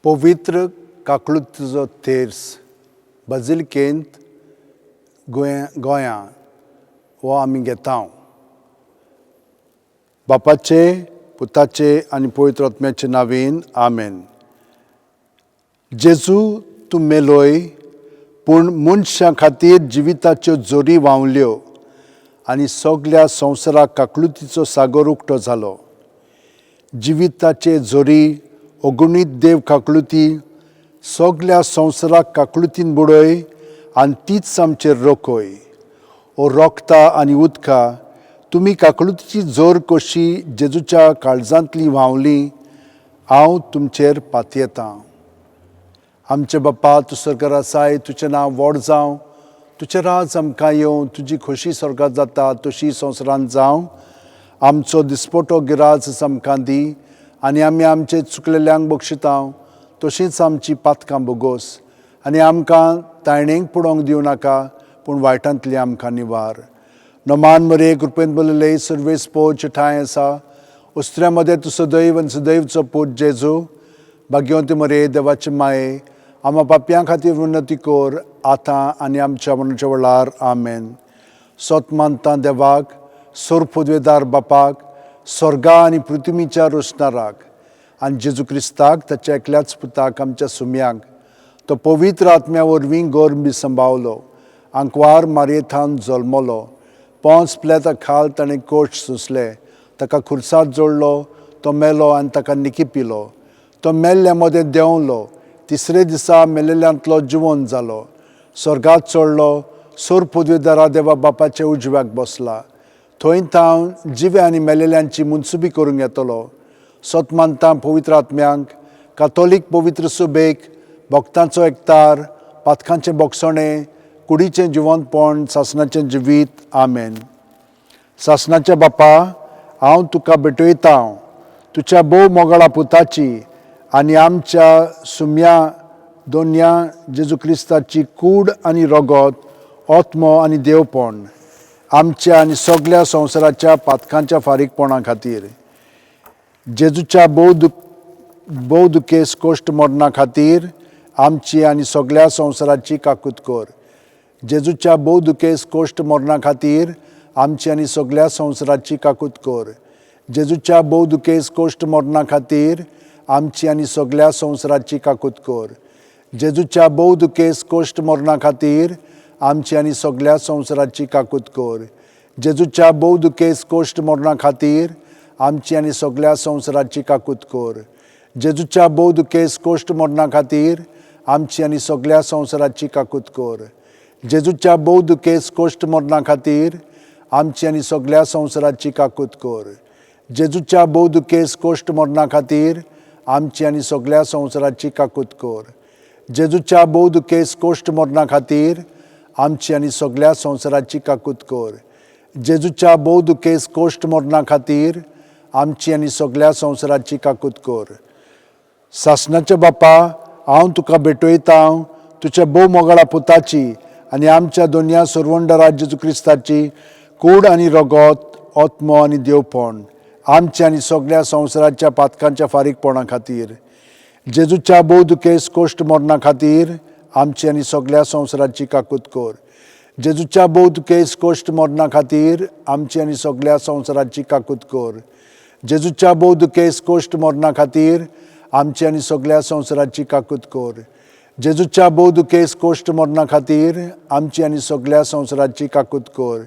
पवित्र काकळुतीचो तेर्स बाजिलकेंत गोंया गोंया हो आमी घेता. बापाचे, पुताचे आनी पवित्र आत्म्याचे नांवान, आमेन. जेजू, तूं मेलोय, पूण मनशां खातीर जिविताच्यो जोरी व्हांवल्यो आनी सगल्या संवसाराक काकळुतीचो सागर उक्तो जालो. जिविताचे जोरी, अगुणीत देव काकळुती, सगल्या संवसाराक काकळुतीन बुडय आनी तीच आमचेर रोखय. ओ रोगता आनी उदका, तुमी काकळुतीची जोर कशी जेजूच्या काळजांतली व्हांवली, हांव तुमचेर पातयेतां. आमचे बाप्पा, तूं स्वर्गार आसाय, तुजें नांव व्हड जावं, तुजें राज आमकां येवं. तुजी खोशी स्वर्गात जाता तशी संवसारांत जावं. आमचो दिसपटो गिराज आमकां दी आनी आमी आमचे चुकलेल्यांक बक्षिता तशींच आमची पातकां बोगोस आनी आमकां तायणेक पडोवंक दिवं नाका, पूण वायटांतली आमकां निवार. नमान मरे, कृपेन बोलले, सर्वेस पोच ठांय आसा. उस्त्र्या मदें तूं सदैव आनी सदैवचो पूत जेजू, भाग्यवंती मरे, देवाचे माये, आमा पापयां खातीर विनंती कर, आतां आनी आमच्या मरणाच्या वेळार. आमेन. सोत मानता देवाक, सोर पुदवेदार बापाक, स्वर्गा आनी पृथ्वीच्या रोसणाराक, आनी जेजू क्रिस्ताक, ताच्या एकल्याच पुताक, आमच्या सुम्यांक. तो पवित्र आत्म्या वरवीं गर्भ संभावलो, आंकवार मारयेथान जल्मलो. पोंस प्लेता खाल ताणें कोश सोंसले. ताका खुर्सात जोडलो, तो मेलो आनी ताका निकिपिलो. तो मेल्ल्या मदें देंवलो, तिसरे दिसा मेलेल्यांतलो जिवन जालो. स्वर्गात चडलो, सोर पदवेदारा देवा बापाच्या उजव्याक बसला. थंय थावन जिवे आनी मेलेल्यांची मुनसुबी करूंक येतलो. सोत मानता पवित्र आत्म्यांक, कातोलीक पवित्र सुबेक, भक्तांचो एकतार, पातकांचें बोगसणें, कुडीचें जिवंतपण, सासणाचें जिवीत. आमेन. सासणाच्या बापा, हांव तुका भेटयता तुज्या भोव मोगाळा पुताची आनी आमच्या सुम्या दोनया जेजू क्रिस्ताची कूड आनी रगत, आत्मो आनी देवपण, आमच्या आनी सगल्या संवसाराच्या पातकांच्या फारीकपणा खातीर. जेजूच्या भोव दुखेस कोश्ट मरणा खातीर आमची आनी सगल्या संवसाराची काकूत कर. जेजूच्या भोव दुखेस कोश्ट मरणा खातीर आमची आनी सगल्या संवसाराची काकूत कर. जेजूच्या भोव दुखेस कोश्ट मरणा खातीर आमची आनी सगल्या संवसाराची काकूत कर. जेजूच्या भोव दुखेस कोश्ट मरणा खातीर आमची आनी सगल्या संवसाराची काकूत कर. जेजूच्या भोव दुखेस कोश्ट मरणा खातीर आमची आनी सगल्या संवसाराची काकूत कर. जेजूच्या भोव दुखेस कोश्ट मरणा खातीर आमची आनी सगल्या संवसाराची काकूत कर. जेजूच्या भोव दुखेस कोश्ट मरणा खातीर आमची आनी सगल्या संवसाराची काकूत कर. जेजूच्या भोव दुखेस कोश्ट मरणा खातीर आमची आनी सगल्या संवसाराची काकूत कर. जेजूच्या भोव दुखेस कोश्ट मरणा खातीर आमची आनी सगल्या संवसाराची काकूत कर. जेजूच्या भोव दुखेस कोश्ट मरणा खातीर आमची आनी सगल्या संवसाराची काकूत कर. सासणाच्या बापा, हांव तुका भेटयता तुज्या भोव मोगाळा पुताची आनी आमच्या दोनया सरवंडरा जेजू क्रिस्ताची कूड आनी रगत, आत्मो आनी देवपण, आमच्या आनी सगल्या संवसाराच्या पातकांच्या फारीकपणा खातीर. जेजूच्या भोव दुखेस कोश्ट मरणा खातीर आमची आनी सगल्या संवसाराची काकूत कर. जेजूच्या भोव दुखेस कोश्ट मरणा खातीर आमची आनी सगल्या संवसाराची काकूत कर. जेजूच्या भोव दुखेस कोश्ट मरणा खातीर आमची आनी सगल्या संवसाराची काकूत कर. जेजूच्या भोव दुखेस कोश्ट मरणा खातीर आमची आनी सगल्या संवसाराची काकूत कर.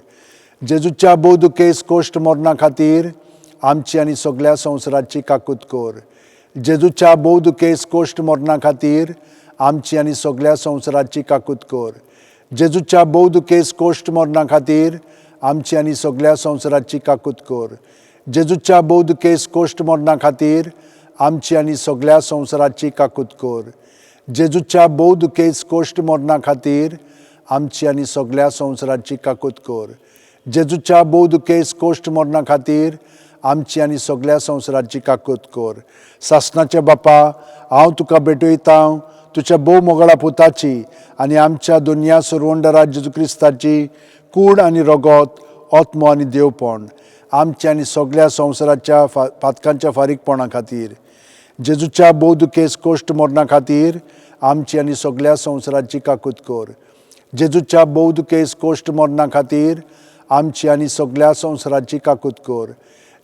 जेजूच्या भोव दुखेस कोश्ट मरणा खातीर आमची आनी सगल्या संवसाराची काकूत कर. जेजूच्या भोव दुखेस कोश्ट मरणा खातीर आमची आनी सगल्या संवसाराची काकूत कर. जेजूच्या भोव दुखेस कोश्ट मरणा खातीर आमची आनी सगल्या संवसाराची काकूत कर. जेजूच्या भोव दुखेस कोश्ट मरणा खातीर आमची आनी सगल्या संवसाराची काकूत कर. जेजूच्या भोव दुखेस कोश्ट मरणा खातीर आमची आनी सगल्या संवसाराची काकूत कर. जेजूच्या भोव दुखेस कोश्ट मरणा खातीर आमची आनी सगल्या संवसाराची काकूत कर. सासणाच्या बापा, हांव तुका भेटयता तुज्या भोव मोगाळा पुताची आनी आमच्या दुनिया सरवंडरा जेजू क्रिस्ताची कूड आनी रगत, आत्मो आनी देवपण, आमच्या आनी सगल्या संवसाराच्या पातकांच्या फारीकपणा खातीर. जेजूच्या भोव दुखेस कोश्ट मरणा खातीर आमची आनी सगळ्या संवसाराची काकूत कर. जेजूच्या भोव दुखेस कोश्ट मरणा खातीर आमची आनी सगळ्या संवसाराची काकूत कर.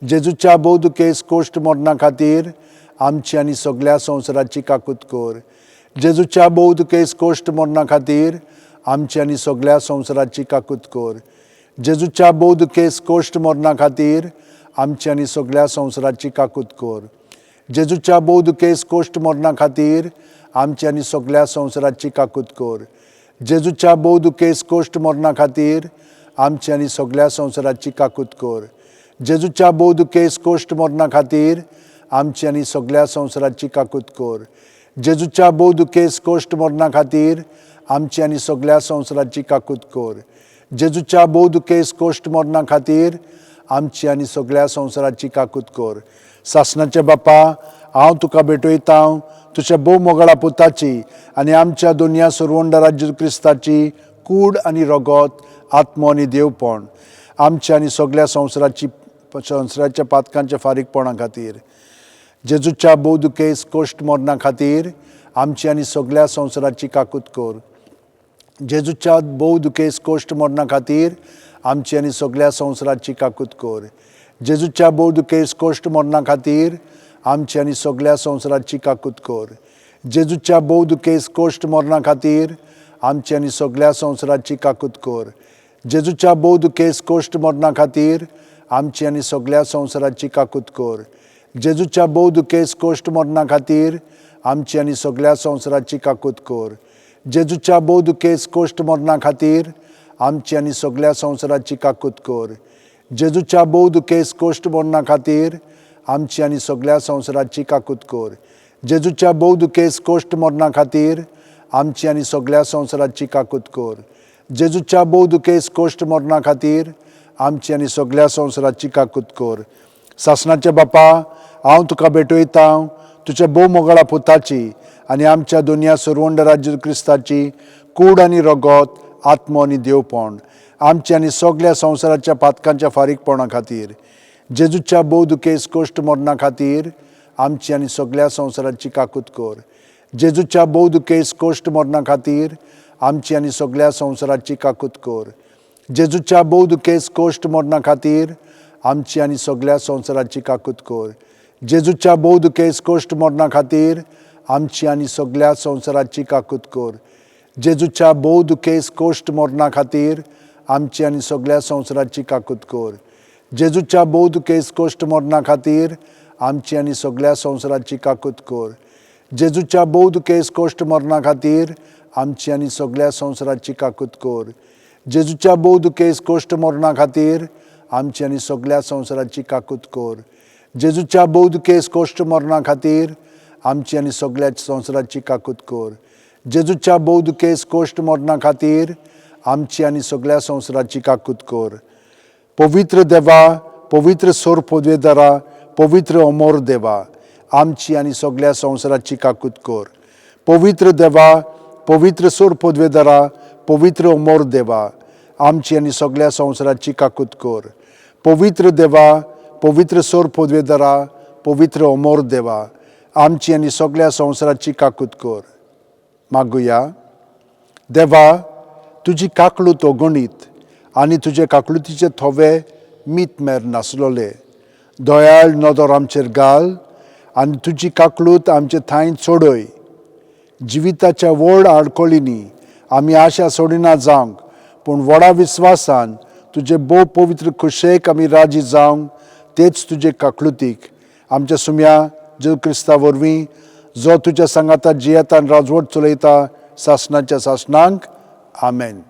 जेजूच्या भोव दुखेस कोश्ट मरणा खातीर आमची आनी सगळ्या संवसाराची काकूत कर. जेजूच्या भोव दुखेस कोश्ट मरणा खातीर आमची आनी सगळ्या संवसाराची काकूत कर. जेजूच्या भोव दुखेस कोश्ट मरणा खातीर आमची आनी सगळ्या संवसाराची काकूत कर. जेजूच्या भोव दुखेस कोश्ट मरणा खातीर आमची आनी सगळ्या संवसाराची काकूत कर. जेजूच्या भोव दुखेस कोश्ट मरणा खातीर आमची आनी सगळ्या संवसाराची काकूत कर. जेजूच्या भोव दुखेस कोश्ट मरणा खातीर आमची आनी सगळ्या संवसाराची काकूत कर. जेजूच्या भोव दुखेस कोश्ट मरणा खातीर आमची आनी सगळ्या संवसाराची काकूत कर. जेजूच्या भोव दुखेस कोश्ट मरणा खातीर आमची आनी सगळ्या संवसाराची काकूत कर. सासणाचे बापा, हांव तुका भेटयता तुज्या भोव मोगाळा पुताची आनी आमच्या दुनिया सुरवंडरा जेजू क्रिस्ताची कूड आनी रगत, आत्मो आनी देवपण आमच्या आनी सगळ्या संवसाराची संवसाराच्या पातकांच्या फारीकपणा खातीर. जेजूच्या भोव दुखेस कोश्ट मरणा खातीर आमची आनी सगळ्या संवसाराची काकूत कर. जेजूच्या भोव दुखेस कोश्ट मरणा खातीर आमची आनी सगळ्या संवसाराची काकूत कर. जेजूच्या भोव दुखेस कोश्ट मरणा खातीर आमची आनी सगळ्या संवसाराची काकूत कर. जेजूच्या भोव दुखेस कोश्ट मरणा खातीर आमची आनी सगळ्या संवसाराची काकूत कर. जेजूच्या भोव दुखेस कोश्ट मरणा खातीर आमची आनी सगळ्या संवसाराची काकूत कर. जेजूच्या भोव दुखेस कोश्ट मरणा खातीर आमची आनी सगळ्या संवसाराची काकूत कर. जेजूच्या भोव दुखेस कोश्ट मरणा खातीर आमची आनी सगळ्या संवसाराची काकूत कर. जेजूच्या भोव दुखेस कोश्ट मरणा खातीर आमची आनी सगळ्या संवसाराची काकूत कर. जेजूच्या भोव दुखेस कोश्ट मरणा खातीर आमची आनी सगळ्या संवसाराची काकूत कर. जेजूच्या भोव दुखेस कोश्ट मरणा खातीर आमची आनी सगळ्या संवसाराची काकूत कर. सासणाचे बापा, हांव तुका भेटयता तुज्या भोव मोगाळा पुताची आनी आमच्या दुनिया सुरवंडरा जेजू क्रिस्ताची कूड आनी रगत, आत्मो आनी देवपण आमच्या आनी सगळ्या संवसाराच्या पातकांच्या फारीकपणा खातीर. जेजूच्या भोव दुखेस कोश्ट मरणा खातीर आमची आनी सगळ्या संवसाराची काकूत कर. जेजूच्या भोव दुखेस कोश्ट मरणा खातीर आमची आनी सगळ्या संवसाराची काकूत कर. जेजूच्या भोव दुखेस कोश्ट मरणा खातीर आमची आनी सगळ्या संवसाराची काकूत कर. जेजूच्या भोव दुखेस कोश्ट मरणा खातीर आमची आनी सगळ्या संवसाराची काकूत कर. जेजूच्या भोव दुखेस कोश्ट मरणा खातीर आमची आनी सगळ्या संवसाराची काकूत कर. जेजूच्या भोव दुखेस कोश्ट मरणा खातीर आमची आनी सगळ्या संवसाराची काकूत कर. जेजूच्या भोव दुखेस कोश्ट मरणा खातीर आमची आनी सगळ्या संवसाराची काकूत कर. जेजूच्या भोव दुखेस कोश्ट मरणा खातीर आमची आनी सगळ्या संवसाराची काकूत कर. जेजूच्या भोव दुखेस कोश्ट मरणा खातीर आमची आनी सगळ्या संवसाराची काकूत कर. जेजूच्या भोव दुखेस कोश्ट मरणा खातीर आमची आनी सगळ्या संवसाराची काकूत कर. पवित्र देवा, पवित्र सोर पदवेदारा, पवित्र अमोर देवा, आमची आनी सगळ्या संवसाराची काकूत कर. पवित्र देवा, पवित्र सोर पदवेदारा, पवित्र अमोर देवा, आमची आनी सगळ्या संवसाराची काकूत कर. पवित्र देवा, पवित्र सोर पदवेदारा, पवित्र अमोर देवा, आमची आनी सगळ्या संवसाराची काकूत कर. मागुया. देवा, तुजी काकलूत अगणीत आनी तुजे काकलुतीचे थोवे मीत मेर नासलोले. दयाळ नदर आमचेर घाल आनी तुजी काकलूत आमचे थांय चडय. जिविताच्या व्हड आडखळींनी आमी आशा सोडिना जावंक, पूण व्हडा विस्वासान तुजे भोव पवित्र खुशेक आमी राजी जावंक, तेच तुजे काकलुतीक आमच्या सुम्या जेजू क्रिस्ता वरवीं, जो तुज्या सांगाता जियेता आनी राजवट चलयता सासणाच्या सासणांक. आमेन.